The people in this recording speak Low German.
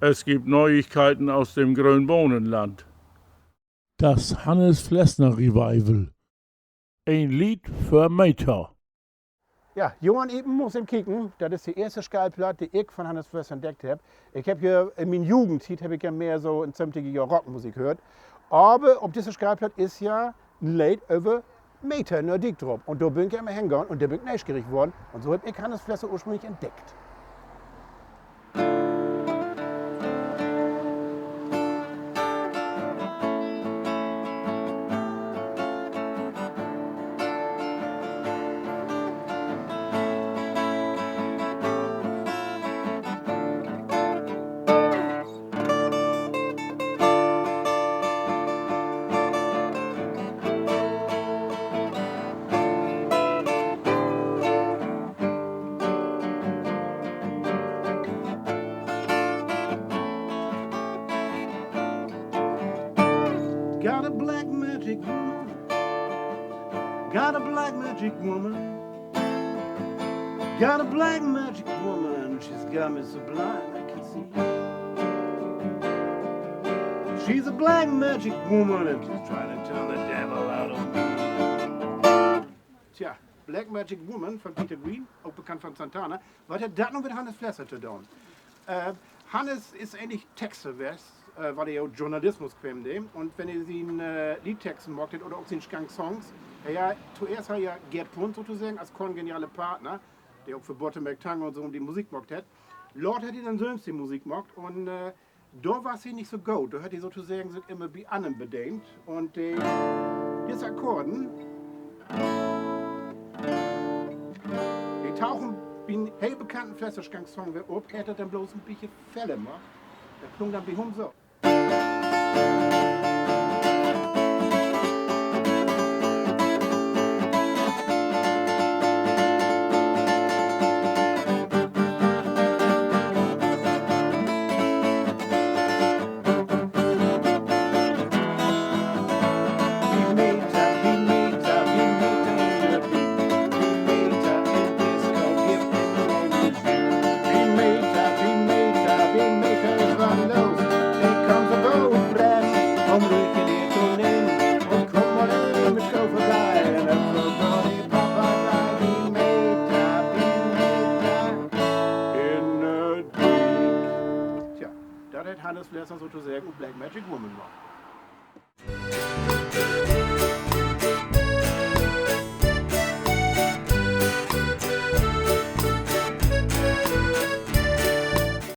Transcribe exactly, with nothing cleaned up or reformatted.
Es gibt Neuigkeiten aus dem Grönbohnenland. Das Hannes Flessner Revival. Een Leed för Meta. Ja, Johann Epen, mutt even kieken, dat is de eerste Schallplaat, de ik von Hannes Flessner entdeckt hebb. Ik hebb ja in mien Jugendtiet heff ik ja mehr so in söventiger Johr Rockmusik höört. Aver op disse Schallplaat is ja en Leed över Meta in Nörddiek drop. Un dor bün ik ja immer hengahn un dor bün ik neeschierig worrn. Un so hebb ik Hannes Flessner ursprünglich entdeckt. Got a black magic woman. Got a black magic woman. Got a black magic woman. She's got me so blind I can see. She's a black magic woman and she's trying to turn the devil out of me. Tja, Black Magic Woman von Peter Green, ok bekannt von Santana. Wat hett dat nu mit Hannes Flessner to doon? Äh, Hannes is egentlich Texter west, äh, wiel he ut Journalismus kweem, de. Un wenn he sien, äh, Leedtexten maakt hett oder ok sien Skank-Songs, he, ja, toeerst harr he ja Gerd Punt sotoseggen as kongeniale Partner, de ok för Bottermelk Tango un so de Musik maakt hett. Later hett he denn sülvst de Musik maakt un, äh, dor was he nich so goot. Dor hett he sotoseggen sik immer bi annern bedeent. Un de, disse Akkorden, de tauchen bi en heel bekannten Flessner-Skank-Song weer op, hett dat denn bloots en bietje feller maakt. Dat klung denn bi hum so. Tja, dat hett Hannes Flessner sotoseggen ut Black Magic Woman maakt.